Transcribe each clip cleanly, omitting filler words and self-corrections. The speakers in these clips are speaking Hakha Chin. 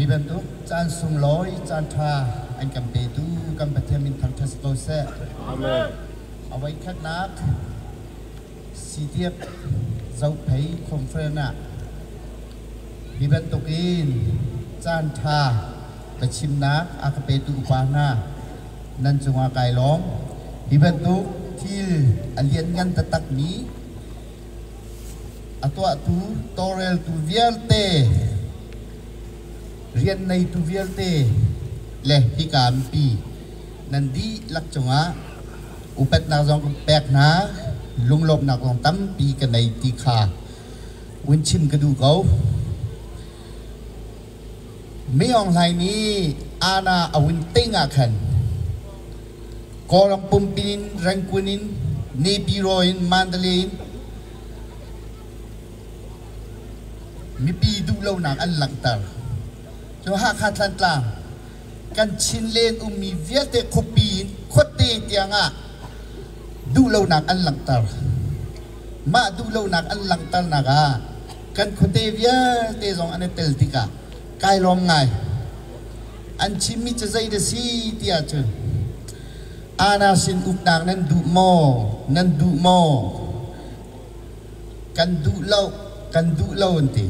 Hi bantuk caan sunglawi caan ṭha an kan petu kan Pathian min thangṭhat si ko seh. Amen. A voikhatnak CDF Zophei Conference ah hi bantukin caan ṭha biachimnak a ka petu upa hna nan cungah kai lawm. Hi bantuk thil a lianngan taktakmi a tuahtu tawlreltu vialte rian neitu vialte le hika mipi nan dihlak cungah upatnak zong kan pek hna, lunglawmhnak zong tampi ka nei ti kha vun chim ka duh ko. Mi Aung Hlaing nih Ana a vun ting ah khan Kawlram pumpi in Rangoon in Naypyidaw in Mandalay in mipi duhlonak an langhter. Cu Hakha Thantlang kan Chinland ummi vialte khuapi in khuate tiangah duhlonak an langhter. Mah duhlonak an langhternak ah kan khuate vialte zong an i tel tikah kai lawm ngai. An chimmi cu zei dah si ti ahcun Ana sin uknak nan duh maw? Nan duh maw? Kan duh lo, kan duh lo an ti.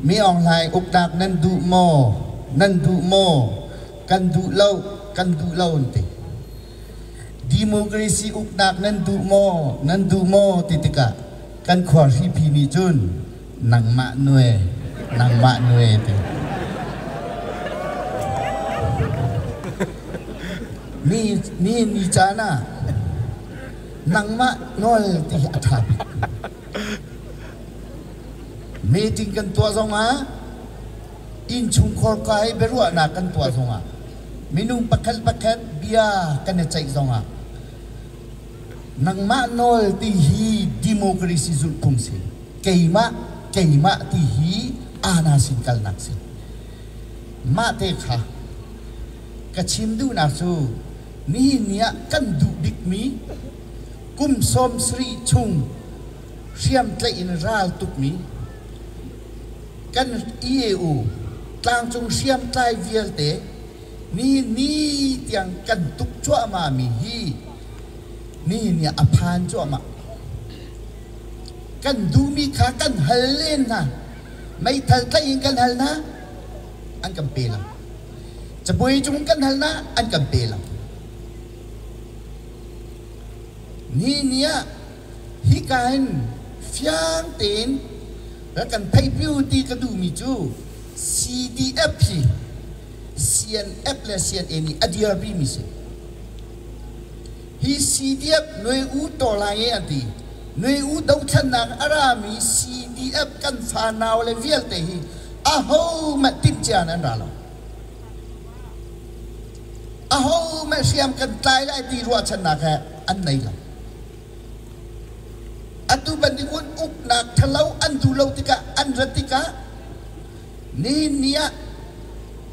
Mi Aung Hlaing uknak nan duh maw? Nan duh maw? Kan duh lo, kan duh lo an ti. Democracy uknak nan duh maw? Nan duh maw? Ti tikah kan khua hripi nih cun nangmah nue, nangmah nue ti. Ni ni ni caan ah nangmah nawl ti hi a ṭha bik. Meeting kan tuah zongah innchungkhar ka i biaruahnak kan tuah zongah minung pakhat pakhat bia kan i ceih zongah nangmah nawl ti hi democracy zulhphung si, keimah keimah ti hi aana sin kalnak si. Mah te kha ka chim duhnak cu nihin ni ah kan duh bikmi kum 70 chung hriamtlaih in ral tukmi kan EAO tlangcung hriamtlai vialte nihin ni tiang kan tuk cuahmahmi hi nihin ni ah a phan cuahmah. Kan duhmi kha kan hal len hna. Meithal tlaih in kan hal hna, an kan pe lo. Cabuai cung kan hal hna, an kan pe lo. Ni ni ah hika hin fiang tein rak kan theihpi u ti ka duhmi cu CDF hi CNF le CNA nih a dirpi mi si. Hi CDF Nui U Tawlai e an ti. Nui U dothlennak a rami CDF kan fanau le vialte hi ahohmanh timhcia in an ra lo. Ahohmanh hriam kan tlai lai ti ruahchannak he an nei lo. Atu bantuk uknak ṭhalo an duh lo tikah an rat tikah nihin ni ah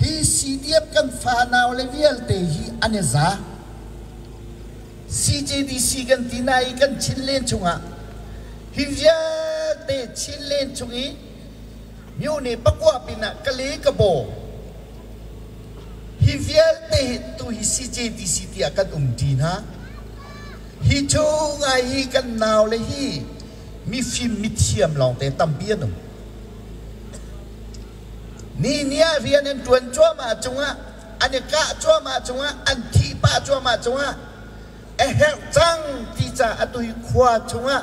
hi CDF kan fanau le vialte hi an i za. CJDC kan ti na i kan Chinland chungah hi vialte Chinland chung i myone pakua pinah Kale Kabaw Hi vialte hi tu hi CJTC tiah kan um ṭi hna. Hi chungah hi kan naule hi mifim mithiam lawngte tampi an um. Ni ni ah rian an ṭuan cuahmah cungah, an i kah cuahmah cungah, an thih pah cuahmah cungah a herh cang ti caah atu hi khua chungah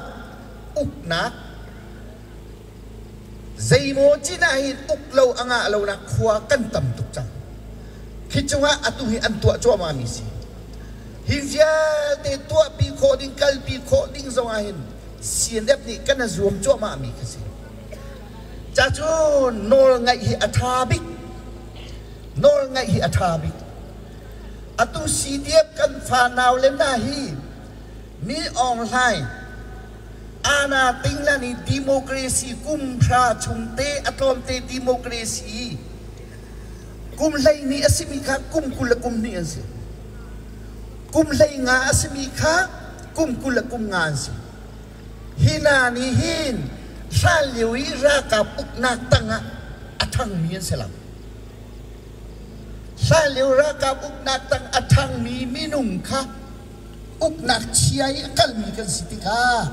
uknak Zeimaw cin ah hin uk lo a ngah lonak khua kan tam tuk cang. Khi cungah atu hi an tuah cuahmah mi si. Hi vialte tuahpi khawh ding, kalpi khawh ding zong ah hin CNF nih kan i zuam cuahmah mi khi si. Ca cu nawl ngaih hi a ṭha bik. Nawl ngaih hi a ṭha bik. Atu CDF kan fanau le hna hi mi Aung Hlaing Ana Tinglan i democracy kum hra chung te a tlawmte democracy kum 12 a simi kha kum 23 an si. Kum 15 a simi kha kum 23 an si. Hi hna nih hin hlan lio i ralkap uknak tangah a ṭhangmi an si lo. Hlanlio ralkap uknak tang a ṭhangmi minung kha uknak chia i a kalmi kan si tikah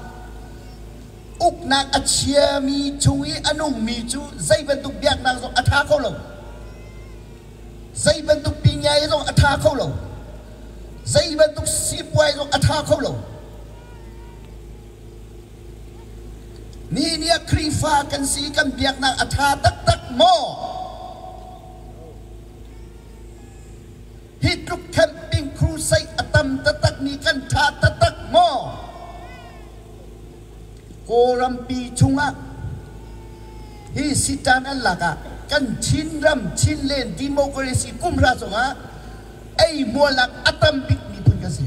uknak a chiami chung i a nungmi cu zei bantuk biaknak zong a ṭha kho lo. Zei bantuk pingyai zong a ṭha kho lo. Zei bantuk sipuai zong a ṭha kho lo. Nihin ah Khrihfa kan si kan biaknak a ṭha taktak maw? Hi tluk camping crusade a tam taktakmi kan ṭha taktak maw? Kawlrampi chungah hi sitan an lak ah kan Chinram Chinland democracy kumhra chungah ei hmualnak a tam bik miphun kan si.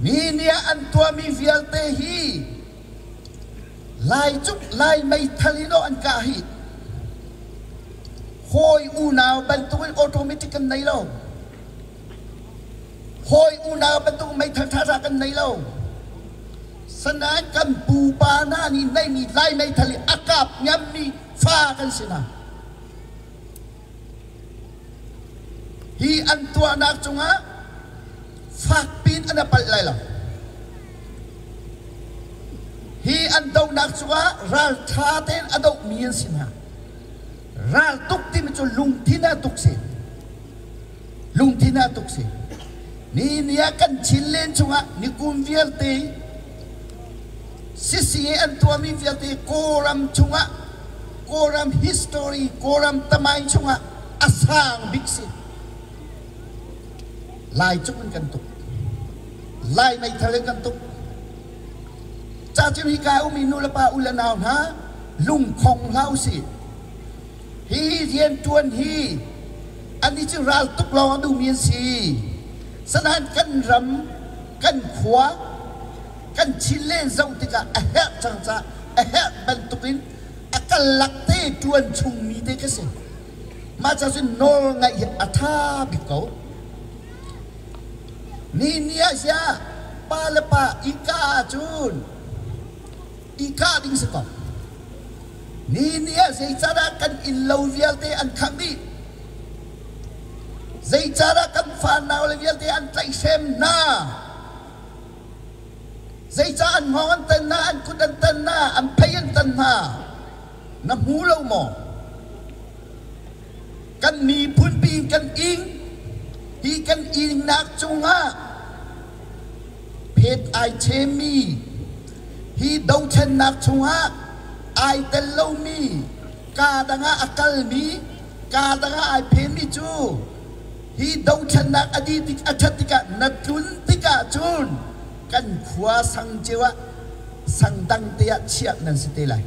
Mi nih an tuahmi vialte hi Lai cuk Lai meithal in an kah hi hawi unau bantukin automatic kan nei lo. Hawi unau bantuk meithal ṭhaṭha kan nei lo. Sanain kan pupa hna nih neihmi Lai meithal i a kap ngammi fa kan si hna. Hi an tuahnak cungah fakpi in an palh lai lo. Hi an dohnak cungah ralṭha tein a dohmi an si hna. Raltuk timi cu lungthin ah tuk si. Lungthin ah tuk si. Ni ni ah kan Chinland chungah nikum vialte sisi an tuahmi vialte Kawlram chungah Kawlram history Kawlram tamain chungah a sang bik si. Lai cuk in kan tuk. Lai meithal in kan tuk. Cacim hika umi nu le pa u le nau hna lungkhong hlah usih. Hi rianṭuan hi an i cu ral tuk lawng a duhmi an si. Sanain kan ram, kan khua, kan Chinland zoh tikah a herh cang caah a herh bantukin a karlak te ṭuan chungmi te ka si. Mah ca cun nawl ngaih hi a ṭha bik ko. Ni ni ah ziah pa le pa i kah ahcun i kah ding si ko. Ni ni ah zeicahdah kan innlo vialte an khangh dih? Zeicahdah kan fanau le vialte an tlaihhrem hna? Zeicah an hngawng an tan hna, an kut an tan hna, an phei an tan hna? Na hmu lo maw? Kan miphun pi kan ing, hi kan ingnak cungah phet ai chemmi, hi dothlennak chungah ai tel lomi, kaa dang ah a kalmi, kaa dang ah ai phenmi cu hi dothlennak a dih tik a ṭhat tikah na tlun tikah cun kan khua sang cio ah sang dang te ah chiah nan si te lai.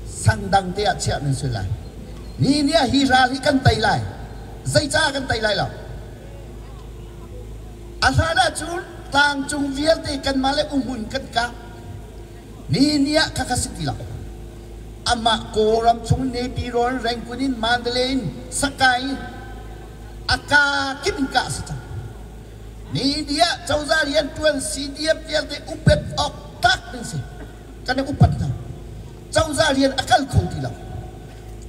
Sang dang te ah chiah nan si lai. Ni ni ah hi ral hi kan tei lai. Zeicah kan tei lai lo? A hlan ahcun tlangcung vialte kanmah le umhmun kan kah. Ni ni ah khakha si ti lo. Amah Kawlram chung Nepirawn, Rangoon in Mandalay in Sakai in a kaa kip in kah a si cang. Media cozah rianṭuan CDF vialte upat awk tlak ding si. Kan i upat hna. Cozah rian a kal kho ti lo.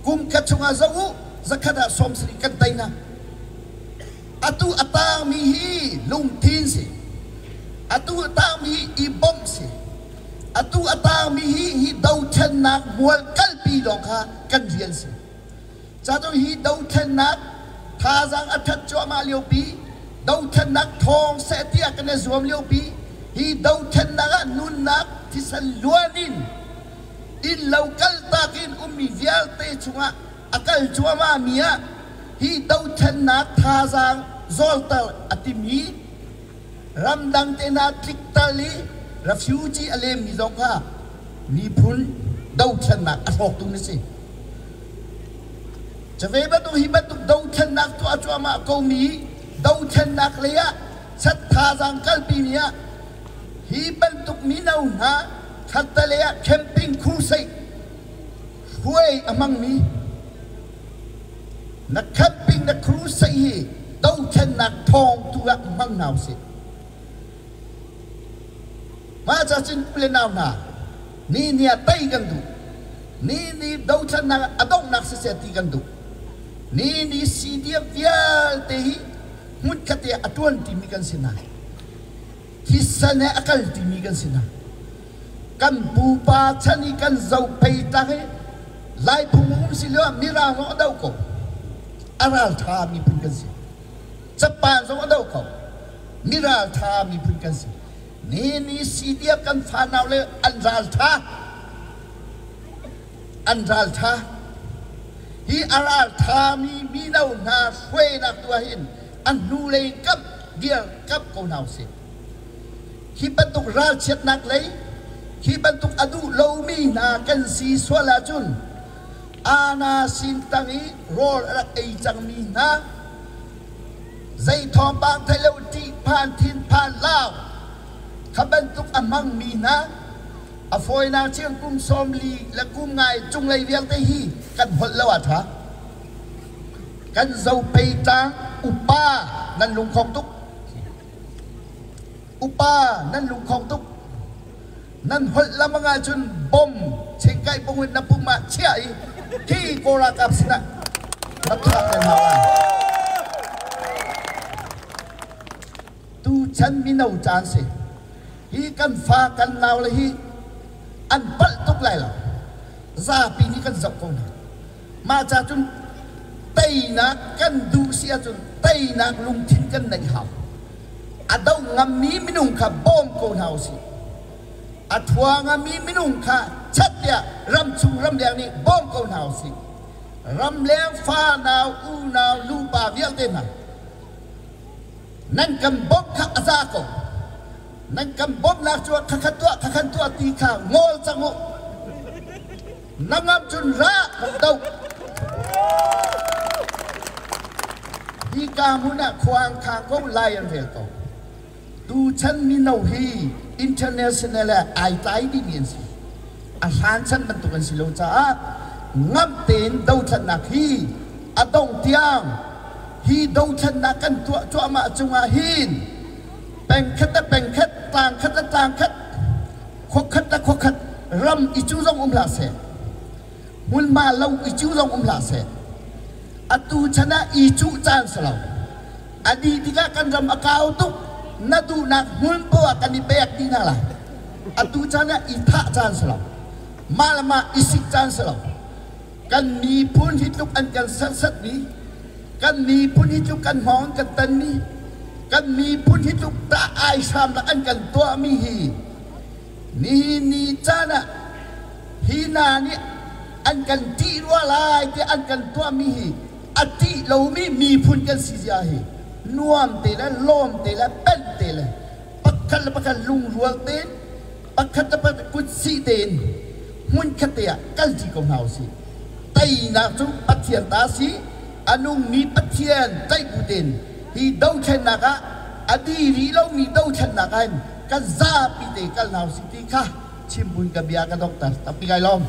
Kum khat chungah zoh u, zakhat ah 70 kan tei hna. Atu a tangmi hi lungthin si. Atu a tangmi hi i bawmh si. Atu a tangmi hi hi dothlennak mual kalpi lawng kha kan rian si. Cacu hi dothlennak thazaang a that cuahmah liopi, dothlennak thawng seh tiah kan i zuam liopi, hi dothlennak ah nunnak thisen luan in innlo kaltak in ummi vialte chungah a kal cuahmahmi ah hi dothlennak thazaang zawlter a timi ramdang te hna tliktal i refugee a lemmi zong kha miphun dothlennak a hrawktu na si. Cave bantuk hi bantuk dothlennak tuah cuahmah komi dothlennak lei ah chat thazaang kalpi mi ah hi bantuk mino hna khattelei ah camping crusade hruai a hmangmi na camping na crusade hi dothlennak thawng tu ah hmang hna usih. Mah ca cun u le nau hna, ni ni ah tei kan duh. Ni ni dothlennak a donghnak siseh ti kan duh. Ni ni CDF vialte hi hmunkhat te a ṭuan ṭimi kan si hna. Thisen he a kal ṭimi kan si hna. Kan pupa chan i kan zophei tak i Lai phung um si lio ah Mirang zong a do ko. A ralṭha miphun kan si. Japan zong a do ko. Mi ralṭha miphun kan si. Ni ni CDF kan fanau le an ralṭha. An ralṭha. Hi a ralṭhami mino hna hruainak tu ah hin a hnulei kamh dir kamh ko hna usih. Hi bantuk ralchiatnak lei, hi bantuk a duh lomi hna kan si sual ahcun Ana sin tang i rawl a rak ei cangmi hna zei thawngpang thei lo ṭihphan thinphan lau kha bantuk a hmangmi hna a fawinak chiang kum 40 le kum ngai cunglei vialte hi kan holh lo ah ṭha. Kan Zophei tlang upa nan lungkhong tuk. Upa nan lungkhong tuk. Nan holh lamang ahcun bom chengkaih bung in na pum ah chiah i khi Kawl ralkap sinah na thlak len hau lai. Tuchan mino caan si. Hi kan fa kan nau le hi an palh tuk lai lo. Zapi nih kan zoh ko hna. Mah ca cun teinak kan duh si ahcun teinak lungthin kan neih hau. A do ngammi minung kha bawm ko hna usih. A thua ngami minung kha chat tiah ramchung ramleng nih bawm ko hna usih. Ramleng fanau unau nupa vialte hna nan kan bawmh kha a za ko. Nan kan bawmhnak cu khakhat tuah khakhan tuah ti kha ngol cang u. Na ngam cun ra kan doh. Hika hmun ah khuang khang ko lai an rel ko. Tuchan mino hi international ah ai tlai dihmi an si. A hlan chan bantuk an si lo caah ngamh tein dothlatnak hi a dongh tiang hi dothlatnak kan tuah cuahmah cungah hin pengkhat le pengkhat, tlangkhat le tlangkhat, khuakhat le khuakhat ram i cu zong um hlah seh, hmunhma lo i cu zong um hlah seh. Atu chan ah i cuh caan si lo. A dih tikah kan ram a kau tuk, na duhnak hmun poah kan i pek dih hna lai. Atu chan ah i thah caan si lo. Mah le mah i sik caan si lo. Kan miphun hi tluk an kan serhsatmi, kan miphun hi tluk kan hngawng an kan tanmi, kan miphun hi tluk tah ai hram lak an kan tuahmi hi nihin ni caan ah hi hna nih an kan ṭih rua lai tiah an kan tuahmi hi a ṭih lomi miphun kan si zia hi nuam te le lawm te le penh te le pakhat le pakhat lungrual tein pakhat le pakhat kutsih tein hmunkhat te ah kalṭi ko hna usih. Teinak cu Pathian ta si, a nungmi Pathian tlaih bu tein hi dothlennak ah a di rih lomi dothlennak ah hin kan zapi te kal hna usih ti kha chim buin ka bia ka donghter. Tampi kai lawm.